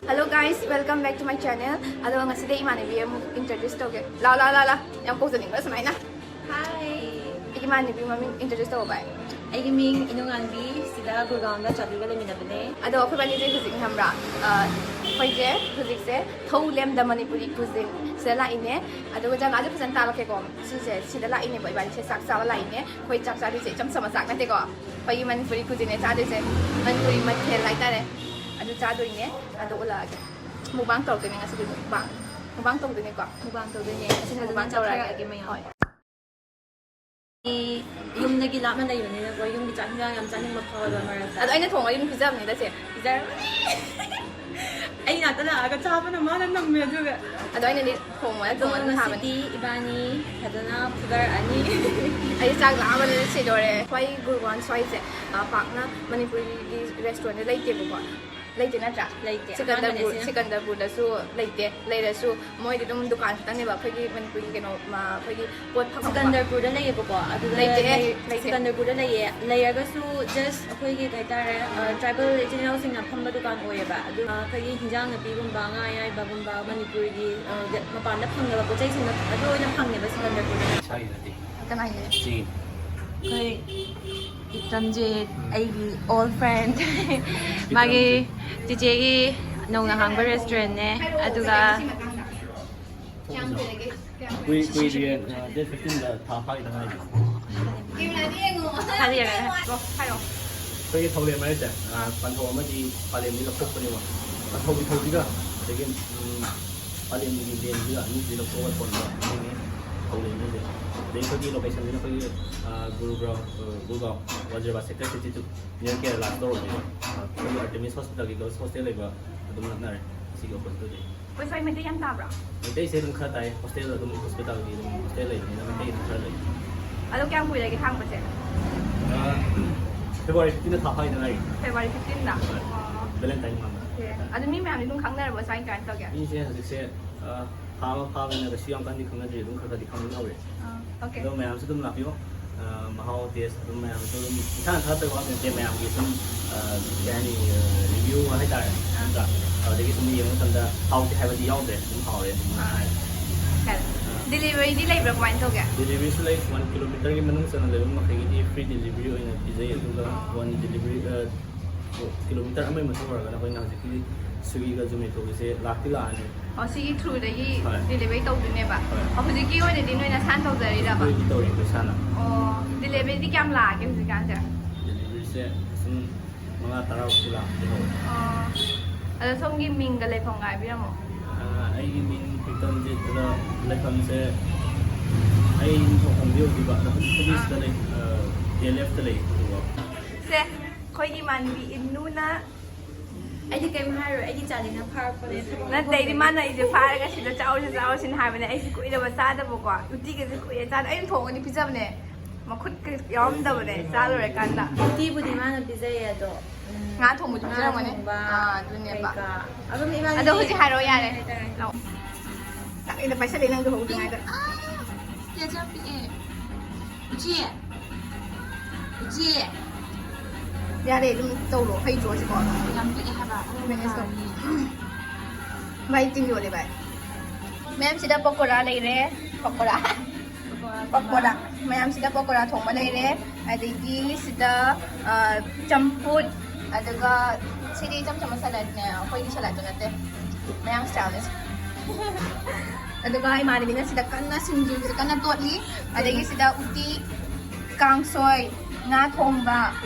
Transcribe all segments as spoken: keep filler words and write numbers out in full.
Hello guys, welcome back to my channel. ꯑꯗꯣ ꯉꯁꯤꯗꯤ ꯏꯃꯥꯟꯅꯕꯤ ꯑꯃꯨꯛ introduce ꯇꯧꯒꯦ꯫ ꯂꯥꯎ ꯂꯥꯎ ꯂꯥꯎ ꯂꯥꯎ꯫ ꯌꯥꯝ ꯀꯧꯖꯅꯤꯡꯕ꯭ꯔꯥ ꯁꯨꯃꯥꯏꯅ? Hi. ꯏꯃꯥꯟꯅꯕꯤ ꯃꯃꯤꯡ introduce ꯇꯧꯕ ꯚꯥꯏ꯫ ꯑꯩꯒꯤ ꯃꯤꯡ ꯏꯅꯨꯉꯥꯟꯕꯤ, ꯁꯤꯗ ꯒꯨꯔꯒꯥꯎꯟꯗ ꯆꯥꯕꯤꯒ ꯂꯩꯃꯤꯟꯅꯕꯅꯦ꯫ ꯑꯗꯣ ꯑꯩꯈꯣꯏ ꯕꯥꯅꯤꯁꯦ ꯍꯧꯖꯤꯛ ꯈꯪꯕ꯭ꯔꯥ? ꯑ, ꯑꯩꯈꯣꯏꯁꯦ ꯍꯧꯖꯤꯛꯁꯦ ꯊꯧ ꯂꯦꯝꯗ ꯃꯅꯤꯄꯨꯔꯤ ꯀꯨꯖꯤꯟ ꯁꯤꯗ ꯂꯥꯛꯏꯅꯦ꯫ ꯑꯗꯨꯒ ꯖꯒꯥꯁꯦ ꯐꯖꯅ ꯇꯥꯛꯂꯛꯀꯦꯀꯣ꯫ ꯁꯤꯁꯦ ꯁꯤꯗ ꯂꯥꯛꯏꯅꯦꯕ, ꯏꯕꯥꯅꯤꯁꯦ ꯆꯥꯛ ꯆꯥꯕ ꯂꯥꯛꯏꯅꯦ꯫ ꯑꯩꯈꯣꯏ ꯆꯥꯛ ꯆꯥꯗꯣꯏꯁꯦ ꯏꯆꯝ ꯆꯝꯕ ꯆꯥꯛ ꯅꯠꯇꯦꯀꯣ꯫ ꯑꯩꯈꯣꯏꯒꯤ ꯃꯅꯤꯄꯨꯔꯤ ꯀꯨꯖꯤꯟꯅꯦ ꯆꯥꯗꯣꯏꯁꯦ, ꯃꯅꯤꯄꯨꯔꯤ ꯃꯊꯦꯜ ꯍꯥꯏꯇꯥꯔꯦ꯫ ꯑꯗꯨ ꯆꯥꯗꯣꯏꯅꯦ꯫ ꯑꯗꯨ ꯎꯠꯂꯛꯑꯒꯦ꯫ ꯃꯨꯛꯕꯥꯡ ꯇꯧꯔꯛꯇꯣꯏꯅꯦ ꯉꯁꯤꯗꯤ, ꯃꯨꯛꯕꯥꯡ꯫ ꯃꯨꯛꯕꯥꯡ ꯇꯧꯗꯣꯏꯅꯦꯀꯣ꯫ ꯃꯨꯛꯕꯥꯡ ꯇꯧꯗꯣꯏꯅꯦ꯫ ꯉꯁꯤꯗꯤ ꯑꯗꯨꯅ ꯃꯨꯛꯕꯥꯡ ꯇꯧꯔꯛꯑꯒꯦ꯫ ꯆꯠꯊꯔꯛꯑꯒꯦ ꯃꯌꯥꯝ꯫ ꯍꯣꯏ꯫ ꯑꯩ ꯌꯨꯝꯗꯒꯤ ꯂꯥꯞꯅ ꯂꯩꯕꯅꯤꯅꯀꯣ, ꯌꯨꯝꯒꯤ ꯆꯥꯛ ꯍꯤꯟꯖꯥꯡ ꯌꯥꯝ ꯆꯥꯅꯤꯡꯕ ꯐꯥꯎꯋꯦꯕ ꯃꯔꯛꯇ꯫ ꯑꯗꯣ ꯑꯩꯅ ꯊꯣꯡꯉꯗꯤ ꯑꯗꯨꯝ ꯄꯤꯖꯕꯅꯤꯗ ꯆꯦ꯫ ꯄꯤꯖꯔꯝꯃꯅꯤ꯫ ꯑꯩ ꯅꯥꯛꯇ ꯂꯥꯛꯑꯒ ꯆꯥꯕꯅ ꯃꯥꯅ ꯅꯝꯃꯦ ꯑꯗꯨꯒ꯫ ꯑꯗꯣ ꯑꯩꯅꯗꯤ ꯊꯣꯡꯉ ꯑꯗꯣ ꯊꯣꯡꯉ ꯑꯗꯨꯝ ꯊꯥꯕꯅꯦ꯫ ꯉꯁꯤꯗꯤ ꯏꯕꯥꯅꯤ ꯐꯖꯅ ꯐꯨꯒꯠꯂꯛꯑꯅꯤ꯫ ꯑꯩ ꯆꯥꯛ ꯂꯥꯝꯕꯅ ꯁꯤꯗꯣꯔꯦ꯫ ꯁ꯭ꯋꯥꯏ ꯒꯨꯔꯒꯥꯎꯟ ꯁ꯭ꯋꯥꯏꯁꯦ, ꯑ, ꯄꯥꯛꯅ ꯃꯅꯤꯄꯨꯔꯤꯒꯤ restaurant ꯂꯩꯇꯦꯕꯀꯣ꯫ ꯂꯩꯇꯦ ꯅꯠꯇ꯭ꯔꯥ? ꯂꯩꯇꯦ꯫ ꯁꯤꯀꯟꯗꯔꯄꯨꯔ, ꯑꯍꯥꯟꯕꯅꯦ ꯁꯤꯅ꯫ ꯁꯤꯀꯟꯗꯔꯄꯨꯔꯗꯁꯨ ꯂꯩꯇꯦ꯫ ꯂꯩꯔꯁꯨ ꯃꯣꯏꯗꯤ ꯑꯗꯨꯝ ꯗꯨꯀꯥꯟ ꯈꯛꯇꯪꯅꯦꯕ ꯑꯩꯈꯣꯏꯒꯤ ꯃꯅꯤꯄꯨꯔꯒꯤ ꯀꯩꯅꯣ, ꯃ-, ꯑꯩꯈꯣꯏꯒꯤ ꯄꯣꯠ ꯐꯪꯐꯝ꯫ ꯁꯤꯀꯟꯗꯔꯄꯨꯔꯗ ꯂꯩꯌꯦꯕꯀꯣ, ꯑꯗꯨꯗ ꯂꯩꯇꯦꯍꯦ, ꯂꯩ-, ꯂꯩꯇꯦ꯫ ꯁꯤꯀꯟꯗꯔꯄꯨꯔꯗ ꯂꯩꯌꯦ꯫ ꯂꯩꯔꯒꯁꯨ just ꯑꯩꯈꯣꯏꯒꯤ ꯀꯩ ꯍꯥꯏꯇꯥꯔꯦ, ꯑ, tribal ꯏꯆꯤꯜ ꯏꯅꯥꯎꯁꯤꯡꯅ ꯐꯝꯕ ꯗꯨꯀꯥꯟ ꯑꯣꯏꯌꯦꯕ꯫ ꯑꯗꯨ, ꯑ, ꯑꯩꯈꯣꯏꯒꯤ ꯍꯤꯟꯖꯥꯡ ꯅꯥꯄꯤꯒꯨꯝꯕ, ꯉꯥ ꯑꯌꯥꯏꯕꯒꯨꯝꯕ, ꯃꯅꯤꯄꯨꯔꯒꯤ, ꯑ, ꯗ-, ꯃꯄꯥꯟꯗ ꯐꯪꯗꯕ ꯄꯣꯠ ꯆꯩꯁꯤꯡꯗꯣ ꯑꯗꯨ ꯑꯣꯏꯅ ꯐꯪꯉꯦꯕ ꯁꯤꯀꯟꯗꯔꯄꯨꯔꯗ꯫ ꯏꯁꯥꯒꯤ ꯅꯠꯇꯦ꯫ ꯀꯅꯥꯒꯤ? ꯆꯦ꯫ ꯑꯩꯈꯣꯏ ꯕꯤꯀ꯭ꯔꯝꯖꯤꯠ, ꯎꯝ꯫ ꯑꯩꯒꯤ old friend꯫ ꯃꯥꯒꯤ ꯕꯤꯀ꯭ꯔꯝꯖꯤꯠ꯫ ꯆꯤꯆꯦꯒꯤ ꯅꯧꯅ ꯍꯥꯡꯕ restaurantꯅꯦ꯫ ꯑꯗꯨꯒ ꯀꯌꯥꯝ ꯀꯨꯏꯔꯒꯦ? ꯀꯌꯥꯝ ꯀꯨꯏ-, ꯀꯨꯏꯗ꯭ꯔꯤꯌꯦ, ꯑ, date fifteenꯗ ꯊꯥ ꯐꯥꯈꯤꯗ ꯉꯥꯏꯔꯤ꯫ ꯀꯦꯃꯦꯔꯥꯗ ꯌꯦꯡꯉꯣ꯫ ꯍꯥꯏꯕꯤꯔꯒꯦ꯫ ꯍꯥꯏꯔꯛꯑꯣ꯫ ꯑꯩꯈꯣꯏꯒꯤ ꯊꯧꯔꯦꯝ ꯍꯥꯏꯔꯤꯁꯦ, ꯑ, ꯑꯥ꯫ ꯄꯟꯊꯧ ꯑꯃꯗꯤ ꯄꯥꯂꯦꯝꯗꯤ ꯂꯧꯊꯣꯛꯄꯅꯦꯕ꯫ ꯄꯟꯊꯧꯒꯤ ꯊꯧꯁꯤꯒ ꯑꯗꯒꯤ, ꯎꯝ, ꯄꯥꯂꯦꯝꯒꯤ ꯂꯦꯟꯁꯤꯒ ꯑꯅꯤꯁꯤꯗꯤ ꯂꯧꯊꯣꯛꯑꯒ ꯊꯣꯟꯕ ꯑꯗꯨꯒꯤ ꯊꯧꯔꯦꯝ ꯍꯥꯏꯁꯦ꯫ ꯑꯗꯩ ꯑꯩꯈꯣꯏꯒꯤ locationꯁꯤꯅ ꯑꯩꯈꯣꯏꯒꯤ, ꯑ, ꯒꯨꯔꯒꯥꯎ, ꯑ, Gurgaon, ꯋꯥꯖꯤꯔꯕꯥꯗ sector fifty two, near Kerala store ꯑꯣꯏꯗꯣꯏꯅꯦ꯫ ꯑ, ꯑꯩꯈꯣꯏꯒꯤ Artemis Hospitalꯒꯤ girls hostel ꯂꯩꯕ ꯑꯗꯨꯝ ꯅꯛꯅꯔꯦ꯫ ꯁꯤꯒꯤ opposite ꯑꯣꯏꯗꯣꯏꯅꯦ꯫ ꯑꯩꯈꯣꯏ ꯁ꯭ꯋꯥꯏ ꯃꯩꯇꯩ ꯌꯥꯝ ꯇꯥꯕ꯭ꯔꯥ? ꯃꯩꯇꯩꯁꯦ ꯑꯗꯨꯝ ꯈꯔ ꯇꯥꯏ, hostel ꯑꯗꯨꯝ, hospitalꯒꯤ ꯑꯗꯨꯝ hostel ꯂꯩꯕꯅꯤꯅ ꯃꯩꯇꯩ ꯑꯗꯨꯝ ꯈꯔ ꯂꯩ꯫ ꯑꯗꯣ ꯀꯌꯥꯝ ꯀꯨꯏꯔꯒꯦ ꯍꯥꯡꯕꯁꯦ? ꯑ, February fifteenꯗ ꯊꯥ ꯐꯥꯈꯤꯗ ꯉꯥꯏꯔꯤ꯫ February fifteenꯗ? ꯍꯣꯏ꯫ ꯑꯣ꯫ Valentine ꯃꯃꯥꯡꯗ꯫ ꯑꯣꯀꯦ꯫ ꯑꯗꯣ ꯃꯤ ꯃꯌꯥꯝꯗꯤ ꯑꯗꯨꯝ ꯈꯪꯅꯔꯕꯣ ꯁ꯭ꯋꯥꯏ ꯀꯃꯥꯏꯅ ꯇꯧꯒꯦ? ꯃꯤꯁꯦ ꯍꯧꯖꯤꯛꯁꯦ, ꯑ, ꯊꯥ ꯑꯃ ꯐꯥꯕꯅꯤꯅ ꯀꯩꯁꯨ ꯌꯥꯝ ꯀꯟꯅꯗꯤ ꯈꯪꯅꯗ꯭ꯔꯤ, ꯑꯗꯨꯝ ꯈꯔ ꯈꯔꯗꯤ ꯈꯪꯕ ꯍꯧꯔꯦ꯫ ꯑꯥ, ꯑꯣꯀꯦ꯫ ꯑꯗꯣ ꯃꯌꯥꯝꯁꯨ ꯑꯗꯨꯝ ꯂꯥꯛꯄꯤꯌꯣ꯫ ꯑ, ꯃꯍꯥꯎ, ꯇꯦꯁ ꯑꯗꯨꯝ ꯃꯌꯥꯝꯁꯨ ꯑꯗꯨꯝ ꯏꯁꯥꯅ ꯊꯥꯒꯠꯄꯒꯤ ꯋꯥ ꯅꯠꯇꯦ, ꯃꯌꯥꯝꯒꯤ ꯁꯨꯝ, ꯑ, ꯀꯩ ꯍꯥꯏꯅꯤ, ꯑ, ꯔꯤꯚ꯭ꯌꯨ ꯍꯥꯏꯇꯥꯔꯦ, ꯅꯠꯇ꯭ꯔꯥ? ꯑꯗꯨꯗꯒꯤ ꯁꯨꯝ ꯌꯦꯡꯕ ꯃꯇꯝꯗ ꯍꯥꯎꯇꯦ ꯍꯥꯏꯕꯗꯤ ꯌꯥꯎꯗ꯭ꯔꯦ, ꯑꯗꯨꯝ ꯍꯥꯎꯔꯦ ꯑꯗꯨꯝ ꯍꯥꯏ꯫ ꯗꯤꯂꯤꯚꯔꯤꯗꯤ ꯂꯩꯕ꯭ꯔꯥ, ꯀꯃꯥꯏꯅ ꯇꯧꯒꯦ? ꯗꯤꯂꯤꯚꯔꯤꯁꯨ ꯂꯩ, ꯋꯥꯟ ꯀꯤꯂꯣꯃꯤꯇꯔꯒꯤ ꯃꯅꯨꯡ ꯆꯟꯅ ꯂꯩꯕ ꯃꯈꯩꯒꯤꯗꯤ ꯐ꯭ꯔꯤ ꯗꯤꯂꯤꯚꯔꯤ ꯑꯣꯏꯅ ꯄꯤꯖꯩ, ꯑꯗꯨꯒ ꯋꯥꯟ ꯗꯤꯂꯤꯚꯔꯤ, ꯑ, ꯀꯤꯂꯣꯃꯤꯇꯔ ꯑꯃꯒꯤ ꯃꯊꯛ ꯑꯣꯏꯔꯒꯅ ꯑꯩꯈꯣꯏꯅ ꯍꯧꯖꯤꯛꯀꯤ ꯁ꯭ꯋꯤꯒꯤꯒ ꯖꯣꯃꯦꯇꯣꯒꯤꯁꯦ ꯂꯥꯛꯇꯤ ꯂꯥꯛꯑꯅꯤ꯫ ꯑꯣ, ꯁꯤꯒꯤ ꯊ꯭ꯔꯨꯗꯒꯤ ꯍꯣꯏ꯫ ꯗꯤꯂꯤꯚꯔꯤ ꯇꯧꯗꯣꯏꯅꯦꯕ? ꯍꯣꯏ꯫ ꯑꯣ, ꯍꯧꯖꯤꯛꯀꯤ ꯑꯣꯏꯅꯗꯤ ꯅꯣꯏ ꯅꯁꯥꯅ ꯇꯧꯖꯔꯤꯔꯕ? ꯑꯩꯈꯣꯏꯗꯤ ꯇꯧꯔꯤꯕ ꯏꯁꯥꯅ꯫ ꯑꯣ, ꯗꯤꯂꯤꯚꯔꯤꯗꯤ ꯀꯌꯥꯝ ꯂꯥꯛꯑꯒꯦ ꯍꯧꯖꯤꯛꯀꯥꯟꯁꯦ? ꯗꯤꯂꯤꯚꯔꯤꯁꯦ ꯁꯨꯝ ꯃꯉꯥ ꯇꯔꯥꯃꯨꯛꯇꯤ ꯂꯥꯛꯄꯗꯤ ꯍꯧꯔꯦ꯫ ꯑꯣ, ꯑꯗꯣ ꯁꯣꯝꯒꯤ ꯃꯤꯡꯒ ꯂꯩꯐꯝꯒ ꯍꯥꯏꯕꯤꯔꯝꯃꯣ꯫ ꯑ, ꯑꯩꯒꯤ ꯃꯤꯡ ꯄ꯭ꯔꯤꯇꯝꯖꯤꯠ, ꯑꯗ ꯂꯩꯐꯝꯁꯦ ꯑꯩ ꯅꯤꯡꯊꯧꯈꯣꯡꯗꯤ ꯑꯣꯏꯗꯣꯏꯕ, ꯑꯗꯣ ꯍꯧꯖꯤꯛꯄꯨꯗꯤ ꯁꯤꯗ ꯂꯩ, ꯗꯤ ꯑꯦꯜ ꯑꯦꯐꯇ ꯂꯩ, ꯑꯗꯨꯒ ꯁꯦ, ꯑꯩꯈꯣꯏꯒꯤ ꯏꯃꯥꯟꯅꯕꯤ ꯏꯟꯅꯨꯅ ꯑꯩꯗꯤ ꯀꯩꯝ ꯍꯥꯏꯔꯣꯏ, ꯑꯩꯗꯤ ꯆꯥꯅꯤꯡꯅ ꯐꯥꯔꯛꯄꯅꯦ, ꯊꯕꯛ ꯅꯠꯇꯦ, ꯑꯩꯗꯤ ꯃꯥꯅ ꯑꯩꯁꯦ ꯐꯥꯔꯒ ꯁꯤꯗ ꯆꯥꯎꯁꯤ ꯆꯥꯎꯁꯤꯅ ꯍꯥꯏꯕꯅꯦ꯫ ꯑꯩꯁꯦ ꯀꯨꯏꯔꯕ ꯆꯥꯗꯕꯀꯣ, ꯎꯇꯤꯒꯁꯦ ꯀꯨꯏꯔꯦ ꯆꯥꯗ꯫ ꯑꯩꯅ ꯊꯣꯡꯉꯗꯤ ꯄꯤꯖꯕꯅꯦ, ꯃꯈꯨꯠꯀ ꯌꯥꯎꯔꯝꯗꯕꯅꯦ ꯆꯥ ꯂꯣꯏꯔꯀꯥꯟꯗ꯫ ꯎꯇꯤꯕꯨꯗꯤ ꯃꯥꯅ ꯄꯤꯖꯩꯌꯦ, ꯑꯗꯣ ꯎꯝ, ꯉꯥ ꯊꯣꯡꯕꯁꯨ ꯉꯥ ꯄꯤꯖꯔꯝꯒꯅꯤ꯫ ꯊꯣꯡꯕ ꯑꯥ, ꯑꯗꯨꯅꯦꯕ꯫ ꯀꯩꯀꯥ꯫ ꯑꯗꯨꯝ ꯏꯕꯥꯅꯤ ꯑꯗꯣ ꯍꯧꯖꯤꯛ ꯍꯥꯏꯔꯛꯑꯣ ꯌꯥꯔꯦ꯫ ꯍꯥꯏꯇꯥꯔꯦ꯫ ꯂꯥꯛꯑꯣ꯫ ꯇꯥꯛꯂꯤꯗ ꯄꯥꯏꯁꯜꯂꯦ ꯅꯪꯁꯨ ꯍꯧꯗ꯭ꯔꯤꯉꯩꯗ꯫ ꯁ꯭ꯇꯦꯖ ꯌꯥꯝ ꯄꯤꯛꯑꯦ꯫ ꯎꯆꯤ꯫ ꯎꯆꯤ꯫ ꯌꯥꯔꯦ, ꯑꯗꯨꯝ ꯇꯧꯔꯣ, ꯍꯩꯇ꯭ꯔꯣ ꯁꯤꯀꯣ? ꯌꯥꯝ ꯄꯤꯛꯑꯦ ꯍꯥꯏꯕ꯫ ꯑꯣ, ꯃꯦꯅꯦꯖ ꯇꯧ꯫ ꯃꯥꯅꯤ꯫ ꯚꯥꯏ, ꯇꯤꯟ ꯌꯣꯠꯂꯦ ꯚꯥꯏ꯫ ꯃꯌꯥꯝꯁꯤꯗ ꯄꯀꯣꯔꯥ ꯂꯩꯔꯦ꯫ ꯄꯀꯣꯔꯥ꯫ ꯄꯀꯣꯔꯥ꯫ ꯃꯌꯥꯝꯁꯤꯗ ꯄꯀꯣꯔꯥ ꯊꯣꯡꯕ ꯂꯩꯔꯦ꯫ ꯑꯗꯒꯤ ꯁꯤꯗ, ꯑ, ꯆꯝꯐꯨꯠ꯫ ꯑꯗꯨꯒ ꯁꯤꯗꯤ ꯏꯆꯝ ꯆꯝꯕ ꯁꯂꯥꯗꯅꯦ, ꯑꯩꯈꯣꯏꯒꯤ ꯁꯂꯥꯗꯇꯨ ꯅꯠꯇꯦ꯫ ꯃꯌꯥꯡ ꯁ꯭ꯇꯥꯏꯜꯅꯦ꯫ ꯑꯗꯨꯒ ꯏꯃꯥꯟꯅꯕꯤꯅ ꯁꯤꯗ ꯀꯟꯅ ꯁꯤꯡꯖꯨꯁꯦ ꯀꯟꯅ ꯇꯣꯠꯂꯤ꯫ ꯑꯗꯒꯤ ꯁꯤꯗ ꯎꯇꯤ, ꯀꯥꯡꯁꯣꯏ, ꯉꯥ ꯊꯣꯡꯕ꯫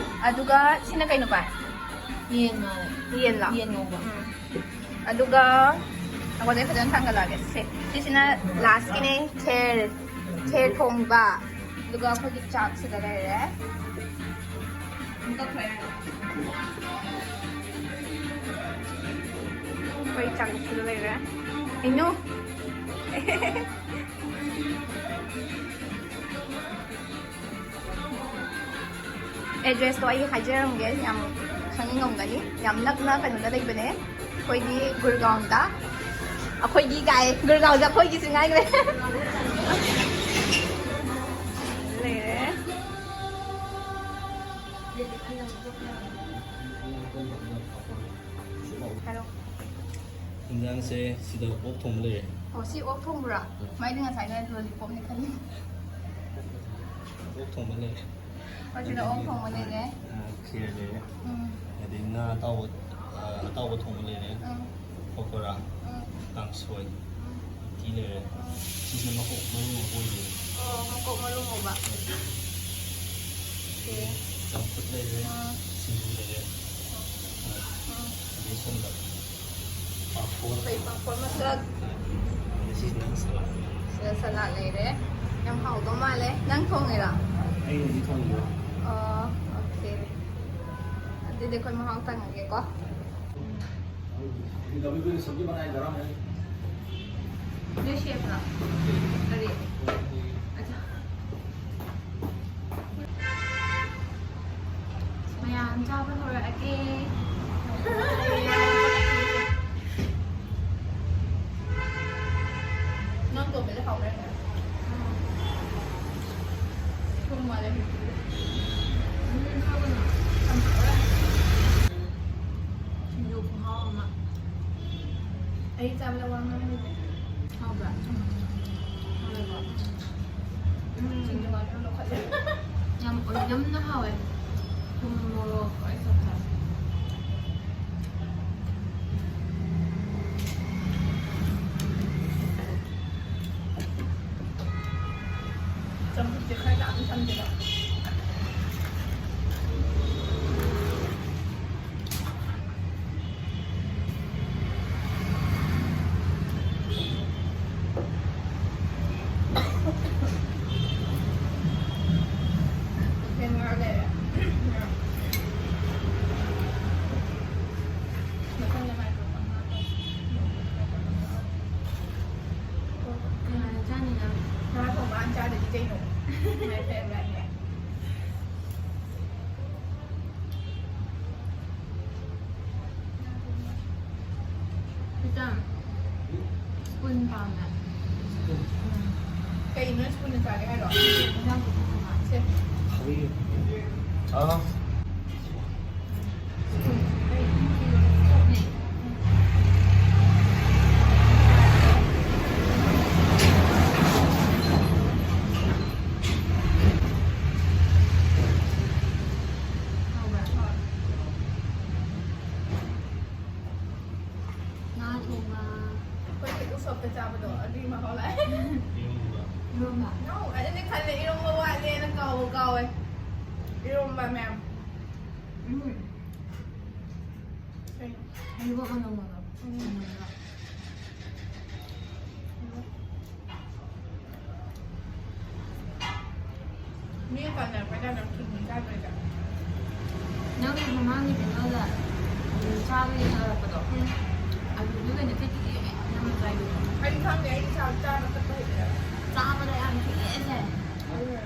ꯑꯗꯨꯒ ꯁꯤꯅ ꯀꯩꯅꯣ ꯚꯥꯏ? ꯌꯦꯟ ꯃꯥꯜꯂꯦ꯫ ꯌꯦꯟꯂꯣ? ꯌꯦꯟ ꯉꯧꯕ꯫ ꯎꯝ꯫ ꯑꯗꯨꯒ ꯑꯩꯈꯣꯏꯗꯩ ꯐꯖꯅ ꯊꯥꯡꯒꯠꯂꯛꯑꯒꯦ꯫ ꯁꯦ, ꯁꯤꯁꯤꯅ ꯂꯥꯁꯀꯤꯅꯦ, ꯈꯦꯔ, ꯈꯦꯔ ꯊꯣꯡꯕ꯫ ꯑꯗꯨꯒ ꯑꯩꯈꯣꯏꯒꯤ ꯆꯥꯛꯁꯤꯗ ꯂꯩꯔꯦ꯫ ꯑꯩꯈꯣꯏ ꯆꯥꯛꯁꯤꯗ ꯂꯩꯔꯦ꯫ ꯏꯅꯨ꯫ ꯑꯦꯗ꯭ꯔꯦꯁꯇꯣ ꯑꯩ ꯍꯥꯏꯖꯔꯝꯒꯦ, ꯌꯥꯝ ꯈꯪꯅꯤꯡꯉꯝꯒꯅꯤ꯫ ꯌꯥꯝ ꯅꯛꯅ ꯀꯩꯅꯣꯗ ꯂꯩꯕꯅꯦ, ꯑꯩꯈꯣꯏꯒꯤ ꯒꯨꯔꯒꯥꯎꯟꯗ꯫ ꯑꯩꯈꯣꯏꯒꯤ ꯀꯥꯏ, ꯒꯨꯔꯒꯥꯎꯟꯗ ꯑꯩꯈꯣꯏꯒꯤꯁꯨ ꯉꯥꯏꯈ꯭ꯔꯦ꯫ ꯂꯩꯔꯦ꯫ ꯏꯟꯖꯥꯡꯁꯦ ꯁꯤꯗ ꯑꯣꯛ ꯊꯣꯡꯕ ꯂꯩꯔꯦ꯫ ꯑꯣ, ꯁꯤ ꯑꯣꯛ ꯊꯣꯡꯕ꯭ꯔꯥ? ꯎꯝ꯫ ꯃꯥꯏꯗꯤ ꯉꯁꯥꯏꯅ ꯂꯣꯂꯤꯄꯣꯞꯅꯤ ꯈꯜꯂꯤ꯫ ꯑꯣꯛ ꯊꯣꯡꯕ ꯂꯩꯔꯦ꯫ ꯑꯣ, ꯁꯤꯗ ꯑꯣꯛ ꯊꯣꯡꯕ ꯂꯩꯔꯦ꯫ ꯑ, ꯈꯦꯔ ꯂꯩꯔꯦ꯫ ꯎꯝ꯫ ꯑꯗꯩ ꯉꯥ ꯑꯇꯥꯎꯕ, ꯑ, ꯑꯇꯥꯎꯕ ꯊꯣꯡꯕ ꯂꯩꯔꯦ꯫ ꯎꯝ꯫ ꯄꯀꯣꯔꯥ, ꯎꯝ꯫ ꯀꯥꯡꯁꯣꯏ, ꯎꯝ꯫ ꯎꯇꯤ ꯂꯩꯔꯦ꯫ ꯎꯝ꯫ ꯁꯤꯁꯤꯅ ꯃꯀꯣꯛ ꯃꯔꯨ ꯑꯃ ꯑꯣꯏꯗꯣꯏꯅꯦ꯫ ꯑꯣ, ꯃꯀꯣꯛ ꯃꯔꯨ ꯉꯧꯕ꯫ ꯑꯣꯀꯦ꯫ ꯆꯝꯐꯨꯠ ꯂꯩꯔꯦ, ꯑꯥ꯫ ꯁꯤꯡꯖꯨ ꯂꯩꯔꯦ꯫ ꯑꯥ꯫ ꯑꯥ꯫ ꯑꯗꯩ ꯁꯣꯝꯗ ꯄꯥꯐꯣꯔ꯫ ꯑꯩꯈꯣꯏ ꯄꯥꯐꯣꯔ ꯃꯁꯛ꯫ ꯑꯥ꯫ ꯑꯗꯩ ꯁꯤꯁꯤꯅ ꯁꯂꯥꯗ꯫ ꯁꯤꯗ ꯁꯂꯥꯗ ꯂꯩꯔꯦ꯫ ꯌꯥꯝ ꯍꯥꯎꯗꯧ ꯃꯥꯜꯂꯦ꯫ ꯅꯪ ꯊꯣꯡꯉꯤꯔꯣ? ꯑꯩꯅꯗꯤ ꯊꯣꯡꯗꯦ꯫ ꯑꯣ, ꯑꯣꯀꯦ꯫ ꯑꯗꯨꯗꯤ ꯑꯩꯈꯣꯏ ꯃꯍꯥꯎ ꯇꯪꯉꯒꯦꯀꯣ꯫ ꯅꯣꯏ ꯁꯦꯝꯕ꯭ꯔꯣ? ꯀꯔꯤ? ꯑꯆꯥ꯫ ꯃꯌꯥꯝ ꯆꯥꯕ ꯍꯧꯔꯛꯑꯒꯦ꯫ ꯅꯪ ꯇꯣꯡꯕꯗ ꯍꯥꯎꯕ꯭ꯔꯥ? ꯎꯝ꯫ ꯊꯨꯝ ꯃꯥꯜꯂꯦ꯫ ꯎꯝ, ꯍꯥꯎꯕꯅꯦ꯫ ꯌꯥꯝ ꯍꯥꯎꯋꯦ꯫ ꯁꯤꯡꯖꯨ ꯈꯨꯍꯥꯎ ꯑꯃ꯫ ꯑꯩ ꯆꯥꯕꯗ ꯋꯥ ꯉꯥꯡꯉꯤꯁꯦ꯫ ꯍꯥꯎꯕ꯭ꯔꯥ? ꯎꯝ꯫ ꯍꯥꯎꯋꯦꯀꯣ? ꯎꯝ꯫ ꯁꯤꯡꯖꯨ ꯃꯥꯟꯕ ꯂꯧꯈꯠꯂꯦ꯫ ꯌꯥꯝ ꯑꯣꯏꯅꯝꯅ ꯍꯥꯎꯋꯦ꯫ ꯊꯨꯝ ꯃꯣꯔꯣꯛ ꯂꯣꯏ ꯆꯞ ꯆꯥꯏ꯫ ꯆꯝꯐꯨꯠꯁꯦ ꯈꯔ ꯌꯥꯝ ꯊꯝꯁꯦꯕ꯫ ꯃꯊꯪꯗ microphone ꯍꯥꯞꯄꯁꯤ꯫ ꯀꯅꯥꯅ ꯆꯥꯅꯤ ꯅꯪ? ꯉꯥ ꯊꯣꯡꯕ ꯍꯥꯟꯅ ꯆꯥꯗꯗꯤ ꯀꯩꯅꯣ? My favorite ꯅꯦ꯫ ꯏꯆꯝ, spoon ꯄꯥꯝꯃꯦ꯫ ꯎꯝ꯫ ꯀꯩꯅꯣ spoon ꯅ ꯆꯥꯒꯦ ꯍꯥꯏꯔꯣ? ꯏꯟꯖꯥꯡ ꯈꯨꯊꯣꯡ ꯑꯃ꯫ ꯁꯦ꯫ ꯑꯥ꯫ Spoon꯫ ꯀꯩ? Fork ꯅꯦ꯫ ꯑꯩꯈꯣꯏꯒꯤ ꯎꯁꯣꯞꯇ ꯆꯥꯕꯗꯣ ꯑꯗꯨꯒꯤ ꯃꯍꯥꯎ ꯂꯥꯛꯑꯦ꯫ ꯏꯔꯣꯝꯕ꯫ ꯏꯔꯣꯝꯕ꯫ No, ꯑꯩꯅ ꯈꯜꯂꯦ ꯏꯔꯣꯝꯕ ꯋꯥꯠꯂꯦꯅ ꯀꯥꯎꯕ ꯀꯥꯎꯋꯦ꯫ ꯏꯔꯣꯝꯕ ꯃꯌꯥꯝ꯫ ꯎꯝ꯫ ꯀꯩꯅꯣ? ꯍꯩꯕꯣꯡ ꯑꯅꯧꯕꯗꯣ꯫ ꯎꯝ꯫ ꯑꯅꯧꯕ꯫ ꯃꯤ ꯄꯥꯟꯅꯔꯛꯄꯩ ꯇꯥꯏꯞꯇ ꯊꯨꯝ ꯆꯥꯗ꯭ꯔꯦꯗ꯫ ꯅꯪ ꯃꯃꯥꯡꯒꯤ ꯀꯩꯅꯣꯗ, ꯎꯝ, ꯆꯥꯕꯒꯤ ꯊꯥꯒꯠꯂꯛꯄꯗꯣ, ꯎꯝ꯫ ꯑꯗꯨꯗꯨꯒꯅꯦ ꯈꯦꯇ꯭ꯔꯤꯒꯤ ꯃꯌꯥꯝ ꯅꯝꯃ ꯆꯥꯏꯗꯨꯕꯣ꯫ ꯑꯩ ꯈꯪꯗꯦ, ꯑꯩ ꯆꯥ-, ꯆꯥꯕ ꯀꯛꯄ ꯍꯩꯇꯦ꯫ ꯆꯥꯕꯗ ꯌꯥꯝ ꯊꯨꯏꯌꯦ ꯑꯩꯁꯦ꯫ ꯑꯗꯨꯅ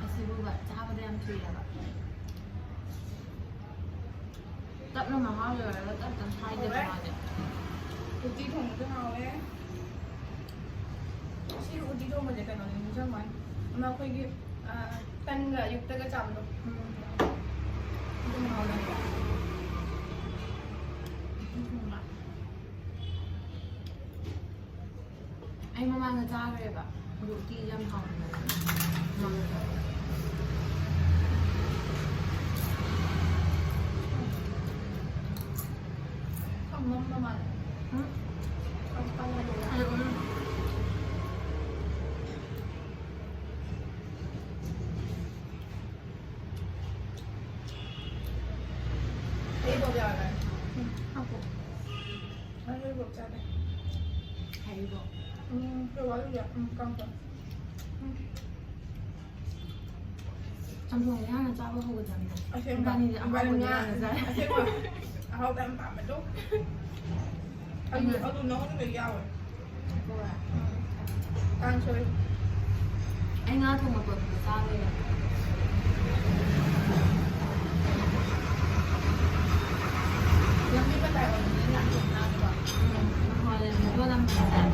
ꯑꯁꯤꯕꯨꯕ ꯆꯥꯕꯗ ꯌꯥꯝ ꯊꯨꯏꯌꯦꯕ꯫ ꯇꯞꯅ ꯃꯍꯥꯎ ꯂꯣꯏꯔꯒ ꯇꯞ ꯇꯞ ꯁꯥꯏꯗꯅ ꯍꯥꯎꯔꯦ꯫ ꯃꯥꯗꯤ꯫ ꯎꯇꯤ ꯊꯣꯡꯕꯁꯨ ꯍꯥꯎꯋꯦ꯫ ꯁꯤ ꯎꯇꯤ ꯊꯣꯡꯕꯁꯦ ꯀꯩꯅꯣꯅꯤ ꯅꯤꯡꯁꯤꯡꯕ ꯋꯥꯅꯤ꯫ ꯑꯃ ꯑꯩꯈꯣꯏꯒꯤ, ꯑ, ꯇꯟꯒ ꯑꯌꯨꯛꯇꯒ ꯆꯥꯕꯗꯣ꯫ ꯎꯝ꯫ ꯑꯗꯨ ꯃꯍꯥꯎ ꯂꯩ꯫ ꯎꯇꯤ ꯊꯣꯡꯕ꯫ ꯑꯩ ꯃꯃꯥꯡꯗ ꯆꯥꯈ꯭ꯔꯦꯕ꯫ ꯑꯗꯨ ꯎꯇꯤ ꯌꯥꯝ ꯍꯥꯎꯕꯅꯦ꯫ ꯃꯃꯥꯡꯗ ꯆꯥꯕ꯫ ꯈꯪꯉꯝꯕ ꯃꯥꯜꯂꯦ꯫ ꯎꯝ? ꯈꯪꯉꯝꯕ ꯃꯥꯜꯂꯦ꯫ ꯎꯝ, ꯎꯝ꯫ ꯍꯩꯕꯣꯞ ꯌꯥꯎꯔꯦ꯫ ꯎꯝ, ꯍꯥꯞꯄꯣ꯫ ꯑꯩ ꯍꯩꯕꯣꯞ ꯆꯥꯗꯦ꯫ ꯍꯩꯕꯣꯞ꯫ ꯎꯝ, ꯀꯩ ꯋꯥꯠꯂꯤꯒꯦ? ꯎꯝ, ꯀꯥꯡꯁꯣꯏ꯫ ꯎꯝ꯫ ꯆꯝꯊꯣꯡꯁꯦ ꯍꯥꯟꯅ ꯆꯥꯕ ꯍꯧꯒꯗꯕꯅꯦ꯫ ꯑꯁꯦꯡꯕ꯫ ꯏꯕꯥꯅꯤꯁꯦ ꯑꯍꯥꯎꯕꯗꯤ ꯏꯕꯥꯅꯤ ꯉꯥ-, ꯍꯥꯟꯅ ꯆꯥꯏ꯫ ꯑꯁꯦꯡꯕ꯫ ꯑꯍꯥꯎꯕ ꯌꯥꯝ ꯄꯥꯝꯕꯗꯣ꯫ ꯑꯂꯨ, ꯎꯝ꯫ ꯑꯂꯨ ꯅꯉꯣꯟꯗ ꯂꯣꯏ ꯌꯥꯎꯋꯦ꯫ ꯍꯣꯏ꯫ ꯎꯝ꯫ ꯀꯥꯡꯁꯣꯏ꯫ ꯑꯩ ꯉꯥ ꯊꯣꯡꯕ ꯄꯣꯠꯇꯣ ꯆꯥꯕ ꯌꯥꯏ꯫ ꯂꯝꯕꯤ ꯃꯇꯥꯏ ꯑꯣꯏꯕꯅꯤꯅ ꯌꯥꯝ ꯊꯣꯡ ꯇꯥꯗꯕ꯫ ꯎꯝ꯫ ꯍꯣꯏ, ꯂꯣꯜꯂꯝꯕꯅꯤꯅ꯫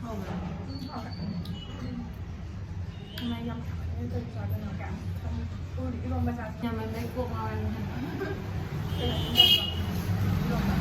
ꯍꯥꯎꯕ꯭ꯔꯥ? ꯎꯝ, ꯍꯥꯎꯋꯦ꯫ ꯎꯝ꯫ ꯀꯃꯥꯏ ꯌꯥꯝ ꯁꯥꯒꯠꯂꯦ ꯇꯧꯔꯤ ꯆꯥꯗꯅ ꯀꯌꯥꯝ ꯈꯪꯉꯤ? ꯎꯔꯗꯤ ꯏꯔꯣꯝꯕ ꯆꯥꯅꯤꯡꯉꯦ꯫ ꯌꯥꯝꯃꯟꯕꯩ ꯀꯣꯛ ꯉꯥꯎꯔꯦ꯫ ꯀꯩꯅꯣ ꯏꯔꯣꯝꯕ꯫ ꯏꯔꯣꯝꯕ꯫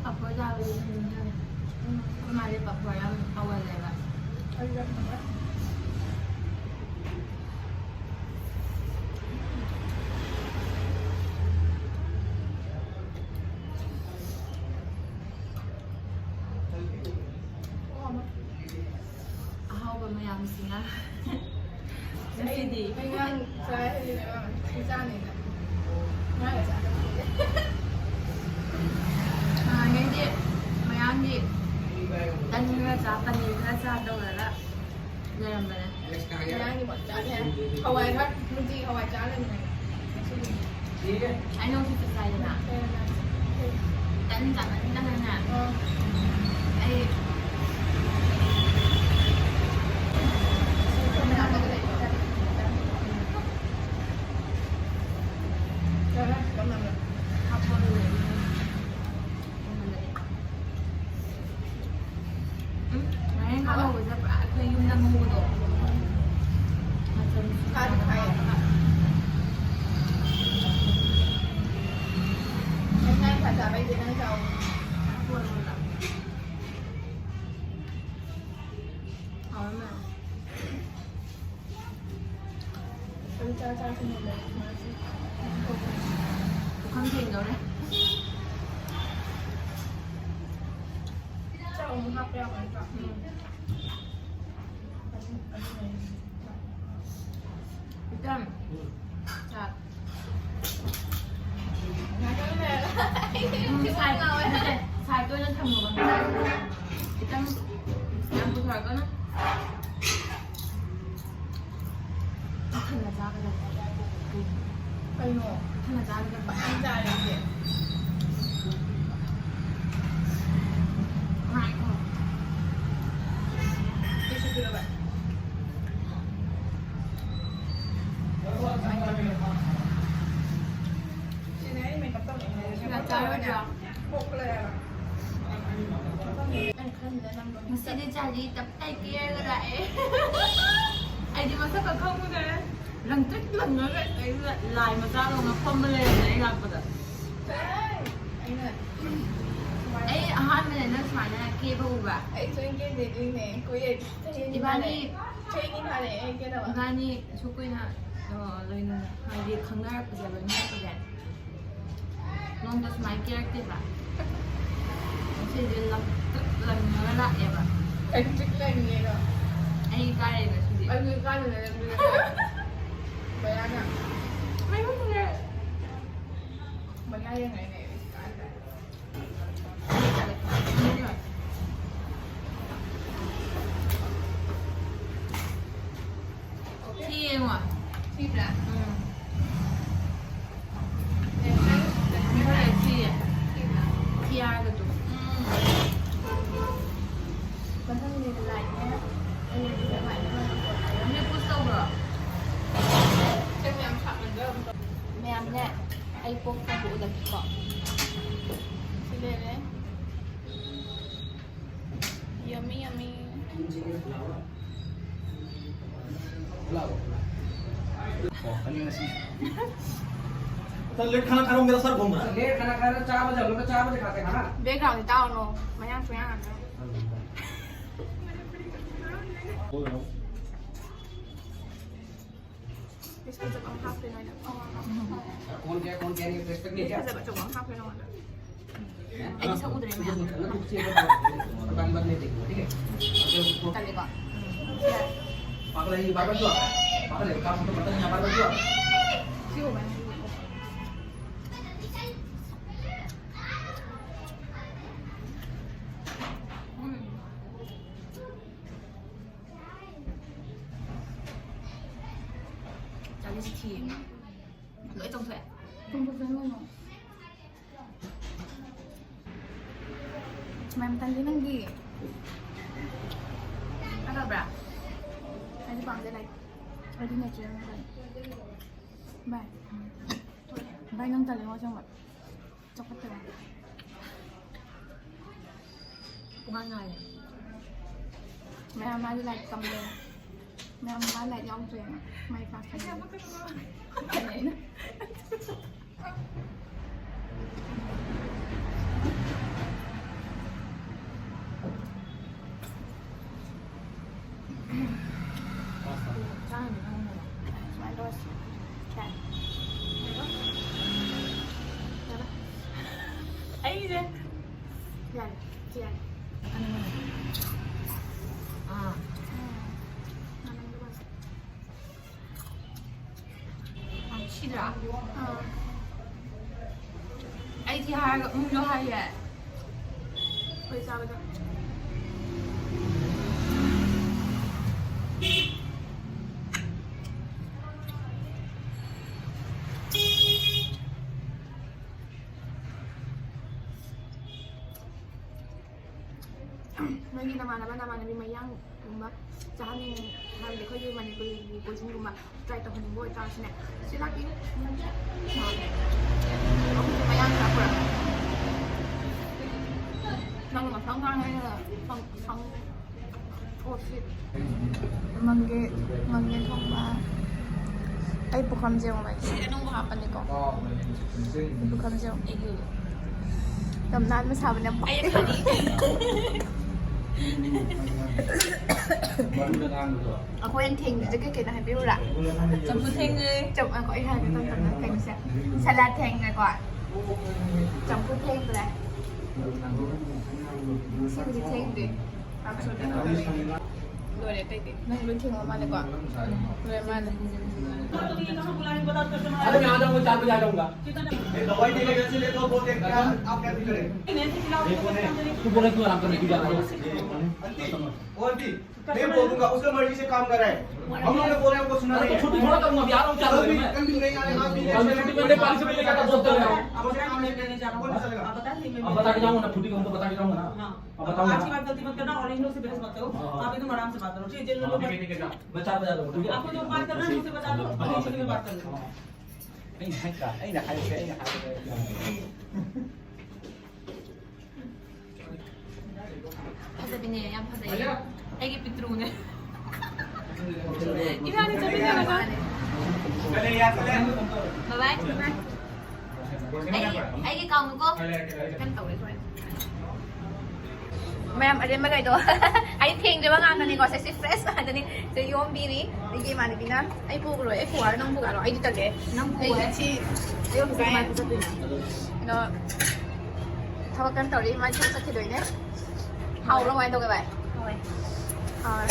ꯄꯥꯐꯣꯔ ꯆꯥꯕꯗꯤ ꯑꯗꯨꯝ ꯅꯤꯡꯁꯤꯡꯉꯦ꯫ ꯎꯝ, ꯑꯩꯈꯣꯏ ꯃꯥꯗꯤ ꯄꯥꯐꯣꯔ ꯌꯥꯝ ꯍꯧꯒꯜꯂꯦꯕ꯫ ꯑꯍꯥꯎꯕ ꯃꯌꯥꯝꯁꯤꯅ꯫ ꯉꯁꯤꯗꯤ ꯑꯩ ꯉꯔꯥꯡ ꯆꯥꯏ ꯍꯥꯏꯗꯨꯅꯦꯕ, ꯏꯆꯥꯅꯤꯅ꯫ ꯉꯔꯥꯡ ꯆꯥꯗꯕ ꯀꯨꯏꯔꯦ꯫ ꯅꯍꯥꯟꯉꯩꯗꯤ ꯃꯌꯥꯝꯒꯤ ꯇꯟ ꯈꯔ ꯆꯥ, ꯄꯅꯤꯔ ꯈꯔ ꯆꯥ ꯇꯧꯔꯒ ꯂꯩꯔꯝꯕꯅꯦ꯫ ꯉꯔꯥꯡꯒꯤ ꯃꯣꯠ ꯆꯥꯗꯦ ꯍꯥꯏ꯫ ꯍꯋꯥꯏ ꯈꯔ, ꯅꯨꯡꯇꯤꯒꯤ ꯍꯋꯥꯏ ꯆꯥ ꯂꯩꯕꯅꯦ꯫ ꯉꯁꯤꯗꯤ ꯑꯩꯅ ꯍꯧꯖꯤꯛꯇ ꯆꯥꯏꯗꯅ꯫ ꯇꯟ ꯆꯥꯃꯟꯗꯅꯅꯦ꯫ ꯑꯣ꯫ ꯑꯩ ꯍꯥꯞꯄꯒ ꯂꯩꯕ꯫ ꯍꯥꯞꯄꯒ ꯂꯩꯕ꯫ ꯎꯝ, ꯉꯥꯔꯦꯟ ꯈꯥ ꯉꯧꯕꯁꯦ ꯄꯨꯔꯥ ꯑꯩꯈꯣꯏ ꯌꯨꯝꯗ ꯉꯧꯕꯗꯣ꯫ ꯃꯆꯜ ꯁꯨꯅ ꯈꯥꯗꯤ ꯈꯥꯏꯌꯦ꯫ ꯍꯥꯞꯄꯒ꯫ ꯉꯥꯔꯦꯟ ꯈꯥ ꯆꯥꯕꯩꯗꯤ ꯅꯪ ꯆꯥꯎ꯫ ꯍꯥꯎꯔꯝꯃꯦ꯫ ꯄꯨꯈꯝ ꯊꯦꯡꯗꯧꯔꯦ꯫ ꯆꯥꯛ ꯑꯃꯨꯛ ꯍꯥꯞꯄ ꯌꯥꯕ ꯅꯠꯇ꯭ꯔꯣ? ꯎꯝ꯫ ꯏꯆꯝ, ꯆꯥꯛ꯫ ꯎꯝ, ꯁꯥꯏ-, ꯅꯠꯇꯦ, ꯁꯥꯏꯗ ꯑꯣꯏꯅ ꯊꯝꯃꯣꯕ꯫ ꯈꯤꯇꯪ ꯌꯥꯝ ꯄꯨꯊꯣꯔꯛꯀꯅꯨ꯫ ꯄꯤꯛ ꯊꯟꯅ ꯆꯥꯒꯗꯕ꯫ ꯀꯩꯅꯣ? ꯄꯤꯛ ꯊꯟꯅ ꯆꯥꯒꯗꯕ꯫ ꯌꯥꯝ ꯆꯥꯔꯦ ꯑꯩꯗꯤ꯫ ꯉꯥꯏꯈꯣ꯫ ꯀꯩꯁꯨ ꯄꯤꯔꯕ? ꯁꯤꯅꯦ ꯑꯩ ꯃꯦꯀꯞ ꯇꯧꯅꯤꯡꯉꯦ꯫ ꯁꯤꯅ ꯆꯥꯔꯣꯏꯗ꯭ꯔꯣ? ꯀꯣꯛ ꯂꯩꯔꯒ꯫ ꯉꯁꯤꯗꯤ ꯆꯥꯔꯂꯤ ꯇꯞ ꯇꯥꯏ ꯀꯦꯔꯒ ꯂꯥꯛꯑꯦ꯫ ꯑꯩꯗꯤ ꯃꯁꯛꯀ ꯈꯪꯉꯨꯗ꯭ꯔꯦ꯫ ꯂꯪꯇ꯭ꯔꯤꯛ ꯂꯪꯉꯒ ꯑꯩꯅ ꯂꯥꯏ ꯃꯆꯥꯗꯧꯅ ꯐꯝꯃ ꯂꯩꯔꯝꯃꯦ ꯑꯩ ꯂꯥꯛꯄꯗ꯫ ꯑꯩꯅ ꯑꯩ ꯑꯍꯥꯟꯕꯅꯦ ꯅꯪ ꯁꯨꯃꯥꯏꯅ ꯀꯦꯕ ꯎꯕ꯫ ꯑꯩ ꯁꯨꯃꯥꯏꯅ ꯀꯦꯗꯦ ꯑꯗꯨꯏꯅꯦ꯫ ꯀꯨꯏꯔꯦ꯫ ꯆꯍꯤ ꯑꯅꯤ ꯏꯕꯥꯅꯤ ꯐꯥꯔꯦ꯫ ꯆꯍꯤ ꯑꯅꯤ ꯐꯥꯔꯦ ꯑꯩ ꯀꯦꯗꯕ꯫ ꯏꯕꯥꯅꯤ ꯑꯁꯨꯛ ꯀꯨꯏꯅ, ꯑ, ꯂꯣꯏꯅ-, ꯍꯥꯏꯗꯤ ꯈꯪꯅꯔꯛꯄꯁꯦ, ꯂꯣꯏꯅꯔꯛꯄꯁꯦ ꯅꯣꯡꯃꯇ ꯁꯨꯃꯥꯏꯅ ꯀꯦꯔꯛꯇꯦꯕ꯫ ꯉꯁꯤꯗꯤ ꯂꯪꯇ꯭ꯔꯤꯛ ꯂꯪꯉꯒ ꯂꯥꯛꯑꯦꯕ꯫ ꯂꯪꯇ꯭ꯔꯤꯛ ꯂꯪꯉꯦꯗꯣ꯫ ꯑꯩ ꯏꯀꯥꯏꯔꯦ ꯉꯁꯤꯗꯤ꯫ ꯑꯗꯨ ꯏꯀꯥꯏꯗꯅ ꯅꯪꯗꯤ ꯕꯌꯥꯅ꯫ ꯃꯌꯨꯝꯗ ꯕꯌꯥ ꯌꯦꯡꯉꯛꯏꯅꯦ꯫ ꯁꯤ ꯌꯦꯡꯉꯣ꯫ ꯁꯤꯕ꯭ꯔꯥ? ꯎꯝ꯫ ꯈꯔ ꯊꯤꯌꯦ꯫ ꯊꯤ ꯍꯥꯏꯔꯒ ꯑꯗꯨꯝ꯫ ꯎꯝ꯫ ꯃꯊꯪꯒꯤꯗ ꯂꯥꯏꯠꯅꯦ꯫ ꯑꯩꯅ ꯂꯥꯏꯠꯅꯦ꯫ ꯃꯌꯥꯝꯅꯦ, ꯑꯩ ꯄꯣꯛ ꯊꯣꯡꯕ ꯎꯠꯂꯛꯀꯦꯀꯣ꯫ ꯁꯤ ꯂꯩꯔꯦ꯫ Yummy, yummy. तो लेट खाना खा रहा हूँ, मेरा सर घूम रहा है। लेट खाना खा रहे हो, चार बजे, हम लोग तो चार बजे खाते हैं खाना। Background ꯇꯥꯎꯅꯣ, ꯃꯌꯥꯡ ꯁꯨꯌꯥꯡ ꯉꯥꯛꯇ꯫ बोल रहा हूँ। Biscuit ꯑꯃ ꯍꯥꯞꯄꯦ ꯅꯣꯏꯅ꯫ कौन क्या, कौन क्या नहीं, respect नहीं है क्या? ꯐꯖꯕ ꯑꯆꯧꯕ ꯑꯃ ꯍꯥꯞꯄꯦ ꯅꯉꯣꯟꯗ꯫ ꯑꯩꯗꯤ ꯁꯛ ꯎꯗ꯭ꯔꯦ ꯃꯌꯥꯝ꯫ ꯇꯜꯂꯤꯀꯣ꯫ पागल है ये, बार-बार क्यों आ रहा है? पागल है, काम तो पता नहीं है, बार-बार क्यों आ रहा है? ꯁꯤ ꯎꯕ ꯅꯪ? ꯎꯝ꯫ ꯆꯥꯂꯤꯁ ꯊꯤ꯫ ꯂꯣꯏ ꯆꯣꯡꯊꯣꯛꯑꯦ꯫ ꯆꯣꯡꯊꯣꯛꯆꯅꯤ ꯀꯩꯅꯣ꯫ ꯃꯌꯥꯝ ꯇꯜꯂꯤ ꯅꯪꯗꯤ꯫ ꯀꯩꯗꯧꯕ꯭ꯔꯥ? ꯑꯩꯗꯤ ꯄꯥꯝꯗꯦ ꯂꯥꯏꯔꯤꯛ꯫ ꯑꯩꯗꯤ natural ꯉꯥꯛꯇꯅꯤ꯫ ꯚꯥꯏ꯫ ꯚꯥꯏ ꯅꯪ ꯇꯜꯂꯤꯉꯣ ꯑꯁꯦꯡꯕ꯫ ꯆꯥꯎꯈꯠꯇꯕ꯫ ꯄꯨꯡꯉꯥꯡ ꯉꯥꯡꯉꯦ꯫ ꯃꯌꯥꯝ ꯃꯥꯗꯤ ꯂꯥꯏꯔꯤꯛ ꯇꯝꯗꯦ꯫ ꯃꯌꯥꯝ ꯃꯥ ꯂꯥꯏꯔꯤꯛ ꯌꯥꯎꯗ꯭ꯔꯦꯅ ꯃꯥꯏ ꯀ꯭ꯂꯥꯁ ꯇꯝꯗꯦ꯫ ꯑꯩꯅ ꯆꯥꯔꯅꯤ ꯈꯪꯉꯦꯕ꯫ ꯁꯨꯃꯥꯏꯅ ꯇꯧꯔꯁꯤ꯫ ꯌꯥꯔꯦ꯫ ꯌꯥꯔꯦ꯫ ꯑꯩꯁꯦ ꯌꯥꯔꯦ꯫ ꯁꯤ ꯌꯥꯔꯦ꯫ ꯑꯥ꯫ ꯎꯝ꯫ ꯁꯤꯗ꯭ꯔꯥ? ꯑꯥ꯫ ꯑꯩꯗꯤ ꯍꯥꯏꯔꯒ ꯎꯝꯗꯣ ꯍꯥꯏꯌꯦ꯫ ꯑꯩꯈꯣꯏ ꯆꯥꯕꯗ꯫ ꯅꯣꯏꯒꯤ ꯅꯃꯥꯟꯅꯕ ꯅꯃꯥꯟꯅꯕꯤ ꯃꯌꯥꯡꯒꯨꯝꯕ ꯆꯥꯍꯟꯅꯤꯡꯉꯦ ꯍꯥꯏꯕꯗꯤ ꯑꯩꯈꯣꯏꯒꯤ ꯃꯅꯤꯄꯨꯔꯤꯒꯤ ꯀꯣꯏꯁꯟꯒꯨꯝꯕ ꯇ꯭ꯔꯥꯏ ꯇꯧꯍꯟꯅꯤꯡꯕ ꯑꯣꯏꯇꯥꯔꯁꯨꯅꯦ꯫ ꯁꯤ ꯂꯥꯛꯄꯤꯌꯨ꯫ ꯑꯩꯈꯣꯏꯁꯨ ꯃꯌꯥꯡ ꯈꯔ ꯄꯨꯔꯛꯀꯦ꯫ ꯅꯪꯅ ꯃꯊꯪ ꯉꯥꯡꯉꯦ ꯑꯩꯅ ꯁꯪ-, ꯁꯪ-, ꯑꯣ, ꯁꯤ꯫ ꯃꯪꯒꯦ, ꯃꯪꯒꯦ ꯊꯣꯡꯕ꯫ ꯑꯩ ꯄꯨꯈꯝꯁꯦ ꯌꯦꯡꯉꯣ, ꯁꯤ ꯑꯅꯧꯕ ꯍꯥꯞꯄꯅꯤꯀꯣ꯫ ꯑꯩ ꯄꯨꯈꯝꯁꯦ ꯌꯦꯡꯉꯣ꯫ ꯌꯥꯝ ꯅꯥꯟꯕ ꯁꯥꯕꯅꯦ, ꯌꯥꯝ ꯄꯛꯇꯦ꯫ ꯑꯩꯈꯣꯏꯅ ꯊꯦꯡꯉꯤꯁꯦ ꯀꯩ ꯀꯩꯅꯣ ꯍꯥꯏꯕꯤꯌꯨꯔꯥ? ꯆꯝꯐꯨꯠ ꯊꯦꯡꯉꯦ꯫ ꯆꯝ-, ꯑꯩꯈꯣꯏ ꯍꯥꯏꯕ ꯃꯇꯝꯗ ꯀꯩꯅꯣꯁꯦ, ꯁꯂꯥꯗ ꯊꯦꯡꯉꯦꯀꯣ꯫ ꯆꯝꯐꯨꯠ ꯊꯦꯡꯈ꯭ꯔꯦ꯫ ꯁꯤꯕꯨꯗꯤ ꯊꯦꯡꯗ꯭ꯔꯤ꯫ ꯂꯣꯏꯔꯦ ꯑꯇꯩꯗꯤ꯫ ꯅꯪ ꯂꯣꯏ ꯊꯦꯡꯉ ꯃꯥꯜꯂꯦꯀꯣ? ꯂꯣꯏꯔ ꯃꯥꯜꯂꯦ꯫ अरे मैं आ जाऊंगा, चार बजे आ जाऊंगा। ये दवाई देने कैसे लेता हूँ, बोल दे, क्या, आप क्या भी करें? ये कौन है? तू बोला क्यों आराम करने की बात है? अंतिम, वो अंतिम, मैं बोलूंगा, उसका मर्जी से काम कराए। हम लोग ने बोला, हमको सुना अरे नहीं तो है। छुट्टी थोड़ा करूंगा, अभी आ रहा हूँ चार बजे मैं। कल भी नहीं आए, आज भी नहीं आए। कल छुट्टी मैंने पाँच सौ रुपये लेकर था, दोस्त का। आप बता के जाऊंगा ना, छुट्टी को हमको बता के जाऊंगा ना। हाँ। अब बताओ आज ना। की बात गलती मत करना और इन लोग से बहस मत करो। हाँ, हाँ। आप एकदम आराम से बात करो, ठीक है? जिन लोगों को ठीक है, ठीक है, ठीक है। मैं चार बजे आ रहा हूँ, ठीक है? आपको जो बात करना है, मुझसे बता दो, हाँ, हाँ, मैं बात कर लूँगा। हाँ। नहीं, नहीं, नहीं, नहीं, नहीं, नहीं। ꯌꯥꯝ ꯐꯖꯩꯌꯦ꯫ ꯑꯩꯒꯤ ꯄꯤꯇ꯭ꯔꯨꯅꯦ꯫ ꯏꯕꯥꯅꯤ ꯆꯠꯃꯤꯟꯅꯔꯒ꯫ ꯕꯥꯏ ꯕꯥꯏ꯫ ꯑꯩ, ꯑꯩꯒꯤ ꯀꯥꯎꯅꯨꯀꯣ꯫ ꯀꯩꯅꯣ ꯇꯧꯋꯦ ꯁꯨꯃꯥꯏꯅ꯫ ꯃꯌꯥꯝ ꯑꯔꯦꯝꯕꯈꯩꯗꯣ꯫ ꯑꯩ ꯊꯦꯡꯗ꯭ꯔꯤꯕ ꯉꯥꯛꯇꯅꯤꯀꯣ꯫ ꯁꯦ, ꯁꯤ ꯐ꯭ꯔꯦꯁ ꯉꯥꯛꯇꯅꯤ꯫ ꯁꯦ, ꯌꯣꯝꯕꯤꯔꯤ ꯑꯩꯒꯤ ꯏꯃꯥꯟꯅꯕꯤꯅ꯫ ꯑꯩ ꯄꯨꯈ꯭ꯔꯣꯏ, ꯑꯩ ꯄꯨꯔ ꯅꯪ ꯄꯨꯈ꯭ꯔꯣ? ꯑꯩꯗꯤ ꯇꯜꯂꯦ꯫ ꯅꯪ ꯄꯨ꯫ ꯑꯩ ꯁꯤ ꯑꯌꯨꯛ ꯀꯃꯥꯏꯅ ꯆꯠꯇꯣꯏꯅꯣ? ꯀꯩꯅꯣ, ꯊꯕꯛ ꯀꯟꯅ ꯇꯧꯔꯤ, ꯃꯥꯗꯤ ꯊꯕꯛ ꯆꯠꯈꯤꯗꯣꯏꯅꯦ꯫ ꯍꯥꯎꯔꯣ? ꯀꯃꯥꯏꯅ ꯇꯧꯒꯦ, ꯚꯥꯏ? ꯍꯥꯎꯋꯦ꯫ ꯍꯥꯎꯋꯦ꯫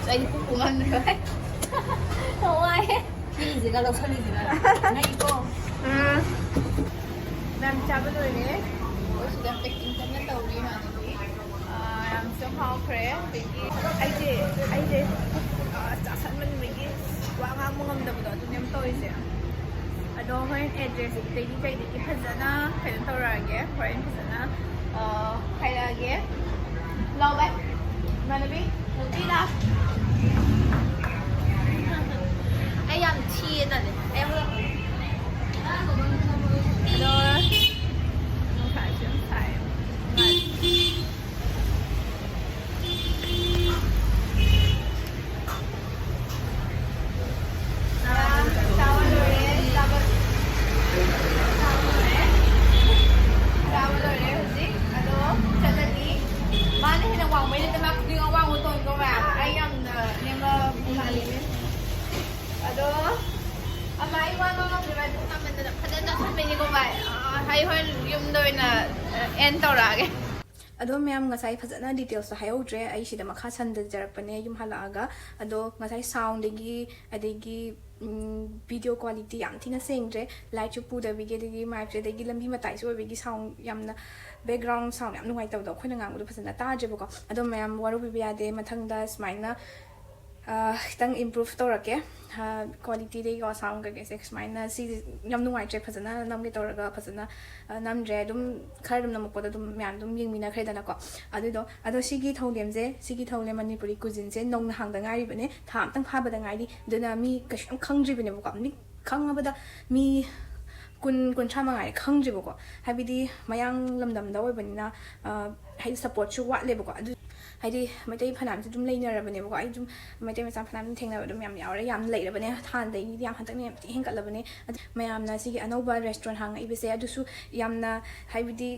ꯑꯁ, ꯑꯩꯗꯤ ꯄꯨꯛ ꯄꯨ ꯉꯝꯗ꯭ꯔꯦ, ꯚꯥꯏ꯫ ꯋꯥꯏꯍꯦ꯫ ꯐꯤꯁꯤꯒ ꯂꯧꯁꯜꯂꯤꯁꯤꯒ ꯅꯩꯀꯣ꯫ ꯎꯝ꯫ ꯃꯌꯥꯝ ꯆꯥꯕ ꯂꯣꯏꯔꯦ꯫ ꯑꯩꯈꯣꯏ ꯁꯤꯗ packing ꯀꯟꯅ ꯇꯧꯔꯤ ꯏꯃꯥꯟꯅꯕꯤ꯫ ꯑꯥ, ꯌꯥꯝꯁꯨ ꯍꯥꯎꯈ꯭ꯔꯦ꯫ ꯑꯗꯒꯤ ꯑꯩꯁꯦ, ꯑꯩꯁꯦ, ꯑꯥ, ꯆꯥꯁꯟꯃꯟꯕꯒꯤ ꯋꯥ ꯉꯥꯡꯕ ꯉꯝꯗꯕꯗꯣ ꯑꯗꯨꯅꯦꯕ ꯇꯧꯔꯤꯁꯦ꯫ ꯑꯗꯣ ꯍꯣꯔꯦꯟ address ꯇꯒꯤ ꯀꯩꯗꯒꯤ ꯐꯖꯅ ꯀꯩꯅꯣ ꯇꯧꯔꯛꯑꯒꯦ꯫ ꯍꯣꯔꯦꯟ ꯐꯖꯅ, ꯑ, ꯍꯥꯏꯔꯛꯑꯒꯦ꯫ ꯂꯥꯎ ꯚꯥꯏ꯫ ꯏꯃꯥꯟꯅꯕꯤ, ꯅꯨꯄꯤ ꯂꯥꯎ꯫ ꯑꯩ ꯌꯥꯝ ꯊꯤꯌꯦ, ꯇꯜꯂꯦ꯫ ꯑꯩ ꯍꯣꯔꯦꯟ ꯑꯗꯣ ꯅꯨꯡꯁꯥꯁꯨ ꯌꯥꯝ ꯁꯥꯏ꯫ ꯆꯥꯕ ꯂꯣꯏꯔꯦ, ꯆꯥꯕ, ꯆꯥꯕ ꯂꯣꯏꯔꯦ꯫ ꯆꯥꯕ ꯂꯣꯏꯔꯦ ꯍꯧꯖꯤꯛ꯫ ꯑꯗꯣ ꯆꯠꯂꯅꯤ꯫ ꯃꯥꯅ ꯍꯦꯟꯅ ꯋꯥꯡꯕꯩ ꯅꯠꯇꯦ, ꯃꯥ ꯈꯨꯗꯤꯡ ꯑꯋꯥꯡꯕ ꯇꯣꯡꯉꯤꯀꯣ ꯃꯌꯥꯝ꯫ ꯑꯩ ꯌꯥꯝꯅ ꯅꯦꯝꯕ ꯃꯥꯜꯂꯤꯅꯦ꯫ ꯑꯗꯣ ꯑꯃ ꯑꯩ ꯋꯥ ꯉꯥꯡꯉꯝꯗ꯭ꯔꯦ, ꯚꯥꯏ, ꯄꯨꯛ ꯅꯥꯃꯟꯗꯅ꯫ ꯐꯖꯅ ꯆꯥꯁꯟꯕꯩꯅꯤꯀꯣ, ꯚꯥꯏ꯫ ꯑꯥ, ꯑꯩ ꯍꯣꯔꯦꯟ ꯌꯨꯝꯗ ꯑꯣꯏꯅ, ꯑ, end ꯇꯧꯔꯛꯑꯒꯦ꯫ ꯑꯗꯣ ꯃꯌꯥꯝ, ꯉꯁꯥꯏ ꯐꯖꯅ details ꯇꯣ ꯍꯥꯏꯍꯧꯗ꯭ꯔꯦ꯫ ꯑꯩ ꯁꯤꯗ ꯃꯈꯥ ꯁꯟꯊꯖꯔꯛꯄꯅꯦ ꯌꯨꯝ ꯍꯜꯂꯛꯑꯒ꯫ ꯑꯗꯣ ꯉꯁꯥꯏ sound ꯗꯒꯤ, ꯑꯗꯒꯤ, ꯎꯝ, video quality ꯌꯥꯝ ꯊꯤꯅ ꯁꯦꯡꯗ꯭ꯔꯦ꯫ Light ꯁꯨ ꯄꯨꯗꯕꯤꯒꯤ, ꯑꯗꯒꯤ mic ꯁꯦ, ꯑꯗꯒꯤ ꯂꯝꯕꯤ ꯃꯇꯥꯏꯁꯨ ꯑꯣꯏꯕꯒꯤ sound ꯌꯥꯝꯅ, background sound ꯌꯥꯝ ꯅꯨꯡꯉꯥꯏꯇꯕꯗꯣ, ꯑꯩꯈꯣꯏꯅ ꯉꯥꯡꯕꯗꯣ ꯐꯖꯅ ꯇꯥꯗ꯭ꯔꯦꯕꯀꯣ꯫ ꯑꯗꯣ ꯃꯌꯥꯝ ꯋꯥꯔꯧꯕꯤꯕ ꯌꯥꯗꯦ꯫ ꯃꯊꯪꯗ ꯁꯨꯃꯥꯏꯅ, ꯑ, ꯈꯤꯇꯪ improve ꯇꯧꯔꯛꯀꯦ꯫ ꯑ, quality ꯗꯒꯤꯀꯣ, sound ꯀꯩꯀꯩꯁꯦ ꯁꯨꯃꯥꯏꯅ꯫ ꯁꯤ ꯌꯥꯝ ꯅꯨꯡꯉꯥꯏꯇ꯭ꯔꯦ, ꯐꯖꯅ ꯅꯝꯒꯦ ꯇꯧꯔꯒ ꯐꯖꯅ, ꯑ, ꯅꯝꯗ꯭ꯔꯦ꯫ ꯑꯗꯨꯝ ꯈꯔ ꯑꯗꯨꯝ ꯅꯝꯃꯛꯄꯗ ꯑꯗꯨꯝ ꯃꯌꯥꯝ ꯑꯗꯨꯝ ꯌꯦꯡꯃꯤꯟꯅꯈ꯭ꯔꯦꯗꯅꯀꯣ꯫ ꯑꯗꯨꯗꯣ, ꯑꯗꯣ ꯁꯤꯒꯤ ꯊꯧꯂꯦꯝꯁꯦ, ꯁꯤꯒꯤ ꯊꯧꯂꯦꯝ ꯃꯅꯤꯄꯨꯔꯤ cuisine ꯁꯦ ꯅꯧꯅ ꯍꯥꯡꯗ ꯉꯥꯏꯔꯤꯕꯅꯦ, ꯊꯥ ꯑꯃꯇꯪ ꯐꯥꯕꯗ ꯉꯥꯏꯔꯤ꯫ ꯑꯗꯨꯅ ꯃꯤ ꯀꯩꯁꯨ ꯌꯥꯝ ꯈꯪꯗ꯭ꯔꯤꯕꯅꯦꯕꯀꯣ꯫ ꯃꯤ ꯈꯪꯉꯕꯗ ꯃꯤ ꯀꯨꯟ ꯀꯨꯟꯊ꯭ꯔꯥ ꯃꯉꯥꯏ ꯈꯪꯗ꯭ꯔꯤꯕꯀꯣ꯫ ꯍꯥꯏꯕꯗꯤ ꯃꯌꯥꯡ ꯂꯝꯗꯝꯗ ꯑꯣꯏꯕꯅꯤꯅ, ꯑ, ꯍꯥꯏꯗꯤ ꯁꯞꯄꯣꯔꯠꯁꯨ ꯋꯥꯠꯂꯦꯕꯀꯣ꯫ ꯑꯗꯨ ꯍꯥꯏꯗꯤ ꯃꯩꯇꯩ ꯐꯅꯌꯥꯝꯁꯨ ꯑꯗꯨꯝ ꯂꯩꯅꯔꯕꯅꯦꯕꯀꯣ꯫ ꯑꯩ ꯑꯗꯨꯝ ꯃꯩꯇꯩ ꯃꯆꯥ ꯐꯅꯌꯥꯝ ꯊꯦꯡꯅꯕ ꯑꯗꯨꯝ ꯌꯥꯝ ꯌꯥꯎꯔꯦ꯫ ꯌꯥꯝ ꯂꯩꯔꯕꯅꯦ, ꯍꯥꯟꯅꯗꯒꯤꯗꯤ ꯌꯥꯝ ꯍꯟꯗꯛꯅ ꯌꯥꯝ ꯊꯤ ꯍꯦꯟꯒꯠꯂꯕꯅꯦ꯫ ꯑꯗꯨ ꯃꯌꯥꯝꯅ ꯁꯤꯒꯤ ꯑꯅꯧꯕ ꯔꯦꯁꯇꯨꯔꯦꯟ ꯍꯥꯡꯉꯛꯏꯕꯁꯦ, ꯑꯗꯨꯁꯨ ꯌꯥꯝꯅ ꯍꯥꯏꯕꯗꯤ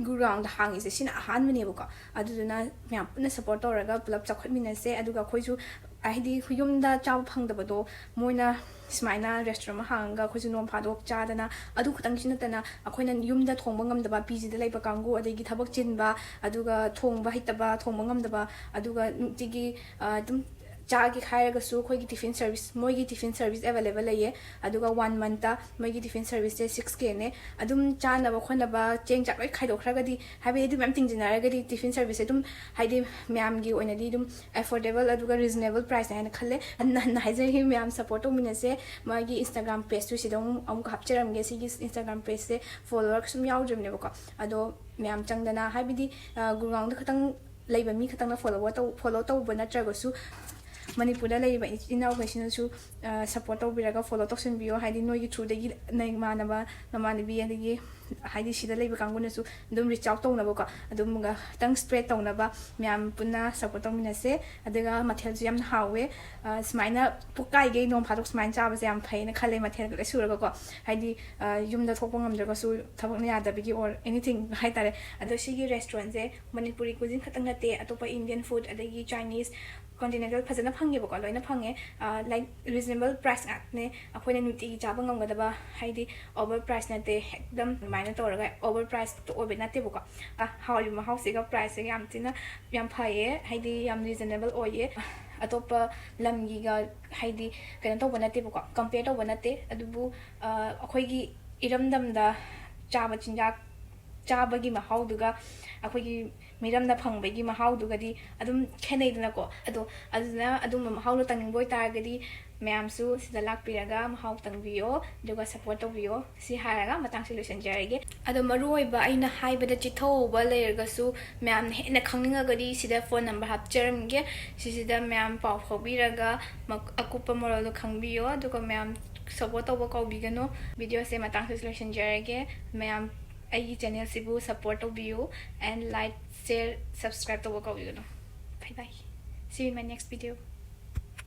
ꯒꯨꯔꯒꯥꯎꯟꯗ ꯍꯥꯡꯉꯤꯁꯦ ꯁꯤꯅ ꯑꯍꯥꯟꯕꯅꯦꯕꯀꯣ꯫ ꯑꯗꯨꯗꯨꯅ ꯃꯌꯥꯝ ꯄꯨꯟꯅ ꯁꯞꯄꯣꯔꯠ ꯇꯧꯔꯒ ꯄꯨꯂꯞ ꯆꯥꯎꯈꯠꯃꯤꯟꯅꯁꯦ꯫ ꯑꯗꯨꯒ ꯑꯩꯈꯣꯏꯁꯨ ꯍꯥꯏꯗꯤ ꯌꯨꯝꯗ ꯆꯥꯕ ꯐꯪꯗꯕꯗꯣ ꯃꯣꯏꯅ ꯁꯨꯃꯥꯏꯅ ꯔꯦꯁꯇꯨꯔꯦꯟ ꯑꯃ ꯍꯥꯡꯉꯒ ꯑꯩꯈꯣꯏꯁꯨ ꯅꯣꯡ ꯐꯥꯗꯣꯛ ꯆꯥꯗꯅ, ꯑꯗꯨ ꯈꯛꯇꯪꯁꯨ ꯅꯠꯇꯅ ꯑꯩꯈꯣꯏꯅ ꯌꯨꯝꯗ ꯊꯣꯡꯕ ꯉꯝꯗꯕ, ꯄꯤ ꯖꯤꯗ ꯂꯩꯕ ꯀꯥꯡꯕꯨ, ꯑꯗꯒꯤ ꯊꯕꯛ ꯆꯤꯟꯕ, ꯑꯗꯨꯒ ꯊꯣꯡꯕ ꯍꯩꯇꯕ, ꯊꯣꯡꯕ ꯉꯝꯗꯕ, ꯑꯗꯨꯒ ꯅꯨꯡꯇꯤꯒꯤ, ꯑ, ꯑꯗꯨꯝ ꯆꯥꯒꯦ ꯍꯥꯏꯔꯒꯁꯨ ꯑꯩꯈꯣꯏꯒꯤ ꯇꯤꯐꯤꯟ ꯁꯔꯚꯤꯁ, ꯃꯣꯏꯒꯤ ꯇꯤꯐꯤꯟ ꯁꯔꯚꯤꯁ ꯑꯦꯕꯥꯏꯂꯦꯕꯜ ꯂꯩꯌꯦ꯫ ꯑꯗꯨꯒ ꯋꯥꯟ ꯃꯟꯠꯇ ꯃꯣꯏꯒꯤ ꯇꯤꯐꯤꯟ ꯁꯔꯚꯤꯁꯁꯦ ꯁꯤꯛꯁ ꯀꯦꯅꯦ꯫ ꯑꯗꯨꯝ ꯆꯥꯅꯕ ꯈꯣꯠꯅꯕ ꯆꯦꯡ ꯆꯥꯛ ꯂꯣꯏ ꯈꯥꯏꯗꯣꯛꯈ꯭ꯔꯒꯗꯤ, ꯍꯥꯏꯕꯗꯤ ꯑꯗꯨ ꯃꯌꯥꯝ ꯇꯤꯡꯁꯤꯟꯅꯔꯒꯗꯤ ꯇꯤꯐꯤꯟ ꯁꯔꯚꯤꯁꯁꯦ ꯑꯗꯨꯝ ꯍꯥꯏꯗꯤ ꯃꯌꯥꯝꯒꯤ ꯑꯣꯏꯅꯗꯤ ꯑꯗꯨꯝ ꯑꯦꯐꯣꯔꯗꯦꯕꯜ ꯑꯗꯨꯒ ꯔꯤꯖꯅꯦꯕꯜ ꯄ꯭ꯔꯥꯏꯁꯅꯦ ꯍꯥꯏꯅ ꯈꯜꯂꯦ꯫ ꯍꯟꯅ ꯍꯟꯅ ꯍꯥꯏꯖꯔꯤ, ꯃꯌꯥꯝ ꯁꯞꯄꯣꯔꯠ ꯇꯧꯃꯤꯟꯅꯁꯦ꯫ ꯃꯥꯒꯤ ꯏꯟꯁꯇꯥꯒ꯭ꯔꯥꯝ ꯄꯦꯖꯇꯨ ꯁꯤꯗ ꯑꯃꯨꯛ, ꯑꯃꯨꯛ ꯍꯥꯞꯆꯔꯝꯒꯦ꯫ ꯁꯤꯒꯤ ꯏꯟꯁꯇꯥꯒ꯭ꯔꯥꯝ ꯄꯦꯖꯁꯦ ꯐꯣꯂꯣꯋꯔ ꯀꯩꯁꯨꯝ ꯌꯥꯎꯗ꯭ꯔꯤꯕꯅꯦꯕꯀꯣ꯫ ꯑꯗꯣ ꯃꯌꯥꯝ ꯆꯪꯗꯅ, ꯍꯥꯏꯕꯗꯤ, ꯑ, ꯒꯨꯔꯒꯥꯎꯟꯗ ꯈꯛꯇꯪ ꯂꯩꯕ ꯃꯤ ꯈꯛꯇꯪꯅ ꯐꯣꯂꯣꯋꯔ ꯇꯧ-, ꯐꯣꯂꯣ ꯇꯧꯕ ꯅꯠꯇ꯭ꯔꯒꯁꯨ, ꯃꯅꯤꯄꯨꯔꯗ ꯂꯩꯔꯤꯕ ꯏꯆꯤꯟ ꯏꯅꯥꯎꯈꯩꯁꯤꯅꯁꯨ, ꯑ, ꯁꯞꯄꯣꯔꯠ ꯇꯧꯕꯤꯔꯒ ꯐꯣꯂꯣ ꯇꯧꯁꯤꯟꯕꯤꯌꯣ꯫ ꯍꯥꯏꯗꯤ ꯅꯣꯏꯒꯤ ꯊ꯭ꯔꯨꯗꯒꯤ ꯅꯃꯥꯟꯅꯕ, ꯅꯃꯥꯟꯅꯕꯤ, ꯑꯗꯒꯤ ꯍꯥꯏꯗꯤ ꯁꯤꯗ ꯂꯩꯕ ꯀꯥꯡꯕꯨꯅꯁꯨ ꯑꯗꯨꯝ ꯔꯤꯆ ꯑꯥꯎꯠ ꯇꯧꯅꯕꯀꯣ꯫ ꯑꯗꯨꯝꯒ ꯈꯤꯇꯪ ꯁ꯭ꯄ꯭ꯔꯦꯗ ꯇꯧꯅꯕ ꯃꯌꯥꯝ ꯄꯨꯟꯅ ꯁꯞꯄꯣꯔꯠ ꯇꯧꯃꯤꯟꯅꯁꯦ꯫ ꯑꯗꯨꯒ ꯃꯊꯦꯜꯁꯨ ꯌꯥꯝꯅ ꯍꯥꯎꯋꯦ꯫ ꯑ, ꯁꯨꯃꯥꯏꯅ ꯄꯨꯛꯀꯥꯏꯒꯩ ꯅꯣꯡ ꯐꯥꯗꯣꯛ ꯁꯨꯃꯥꯏꯅ ꯆꯥꯕꯁꯦ ꯌꯥꯝ ꯐꯩꯅ ꯈꯜꯂꯦ, ꯃꯊꯦꯜꯒ ꯂꯣꯏ ꯁꯨꯔꯒꯀꯣ꯫ ꯍꯥꯏꯗꯤ, ꯑ, ꯌꯨꯝꯗ ꯊꯣꯛꯄ ꯉꯝꯗ꯭ꯔꯒꯁꯨ, ꯊꯕꯛꯅ ꯌꯥꯗꯕꯒꯤ or anything ꯍꯥꯏꯇꯥꯔꯦ꯫ ꯑꯗꯣ ꯁꯤꯒꯤ ꯔꯦꯁꯇꯨꯔꯦꯟꯁꯦ ꯃꯅꯤꯄꯨꯔꯤ ꯀꯨꯏꯖꯤꯟ ꯈꯛꯇꯪ ꯅꯠꯇꯦ, ꯑꯇꯣꯞꯄ ꯏꯟꯗꯤꯌꯟ ꯐꯨꯗ, ꯑꯗꯒꯤ ꯆꯥꯏꯅꯤꯁ, ꯀꯣꯟꯇꯤꯅꯦꯟꯇꯦꯜ ꯐꯖꯅ ꯐꯪꯉꯦꯕꯀꯣ, ꯂꯣꯏꯅ ꯐꯪꯉꯦ꯫ ꯑ, ꯂꯥꯏꯛ, ꯔꯤꯖꯅꯦꯕꯜ ꯄ꯭ꯔꯥꯏꯁ ꯉꯥꯛꯇꯅꯦ꯫ ꯑꯩꯈꯣꯏꯅ ꯅꯨꯡꯇꯤꯒꯤ ꯆꯥꯕ ꯉꯝꯒꯗꯕ, ꯍꯥꯏꯗꯤ ꯑꯣꯚꯔ ꯄ꯭ꯔꯥꯏꯁ ꯅꯠꯇꯦ, ꯑꯦꯛꯗꯝ ꯑꯗꯨꯃꯥꯏꯅ ꯇꯧꯔꯒ ꯑꯣꯚꯔ ꯄ꯭ꯔꯥꯏꯁꯇꯣ ꯑꯣꯏꯕ ꯅꯠꯇꯦꯕꯀꯣ꯫ ꯑ, ꯍꯥꯎꯔꯤꯕ ꯃꯍꯥꯎꯁꯤꯒ ꯄ꯭ꯔꯥꯏꯁꯁꯤꯒ ꯌꯥꯝ ꯊꯤꯅ ꯌꯥꯝ ꯐꯩꯌꯦ, ꯍꯥꯏꯗꯤ ꯌꯥꯝ ꯔꯤꯖꯅꯦꯕꯜ ꯑꯣꯏꯌꯦ꯫ ꯑꯇꯣꯞꯄ ꯂꯝꯒꯤꯒ ꯍꯥꯏꯗꯤ ꯀꯩꯅꯣ ꯇꯧꯕ ꯅꯠꯇꯦꯕꯀꯣ, ꯀꯝꯄꯤꯌꯔ ꯇꯧꯕ ꯅꯠꯇꯦ꯫ ꯑꯗꯨꯕꯨ, ꯑ, ꯑꯩꯈꯣꯏꯒꯤ ꯏꯔꯝꯗꯝꯗ ꯆꯥꯕ ꯆꯤꯟꯖꯥꯛ ꯆꯥꯕꯒꯤ ꯃꯍꯥꯎꯗꯨꯒ ꯑꯩꯈꯣꯏꯒꯤ ꯃꯤꯔꯝꯗ ꯐꯪꯕꯒꯤ ꯃꯍꯥꯎꯗꯨꯒꯗꯤ ꯑꯗꯨꯝ ꯈꯦꯠꯅꯩꯗꯅꯀꯣ꯫ ꯑꯗꯣ ꯑꯗꯨꯅ ꯑꯗꯨꯝꯕ ꯃꯍꯥꯎꯗꯣ ꯇꯪꯅꯤꯡꯕ ꯑꯣꯏꯇꯥꯔꯒꯗꯤ ꯃꯌꯥꯝꯁꯨ ꯁꯤꯗ ꯂꯥꯛꯄꯤꯔꯒ ꯃꯍꯥꯎ ꯇꯪꯕꯤꯌꯣ, ꯑꯗꯨꯒ ꯁꯞꯄꯣꯔꯠ ꯇꯧꯕꯤꯌꯣ꯫ ꯁꯤ ꯍꯥꯏꯔꯒ ꯃꯇꯥꯡꯁꯤ ꯂꯣꯏꯁꯤꯟꯖꯔꯒꯦ꯫ ꯑꯗꯣ ꯃꯔꯨꯑꯣꯏꯕ ꯑꯩꯅ ꯍꯥꯏꯕꯗ ꯆꯤꯊꯍꯧꯕ ꯂꯩꯔꯒꯁꯨ ꯃꯌꯥꯝꯅ ꯍꯦꯟꯅ ꯈꯪꯅꯤꯡꯉꯒꯗꯤ ꯁꯤꯗ ꯐꯣꯟ ꯅꯝꯕꯔ ꯍꯥꯞꯆꯔꯝꯒꯦ꯫ ꯁꯤꯁꯤꯗ ꯃꯌꯥꯝ ꯄꯥꯎ ꯐꯥꯎꯕꯤꯔꯒ ꯃꯛ-, ꯑꯀꯨꯞꯄ ꯃꯔꯣꯜꯗꯣ ꯈꯪꯕꯤꯌꯣ꯫ ꯑꯗꯨꯒ ꯃꯌꯥꯝ Support ꯇꯧꯕ ꯀꯥꯎꯕꯤꯒꯅꯨ. Video ꯁꯦ ꯃꯇꯥꯡꯁꯤꯗ ꯂꯣꯏꯁꯤꯟꯖꯔꯒꯦ꯫ ꯃꯌꯥꯝ ꯑꯩꯒꯤ channel ꯁꯤꯕꯨ support ꯇꯧꯕꯤꯌꯨ, and like, share, subscribe ꯇꯧꯕ ꯀꯥꯎꯕꯤꯒꯅꯨ꯫ Bye bye. See you in my next video.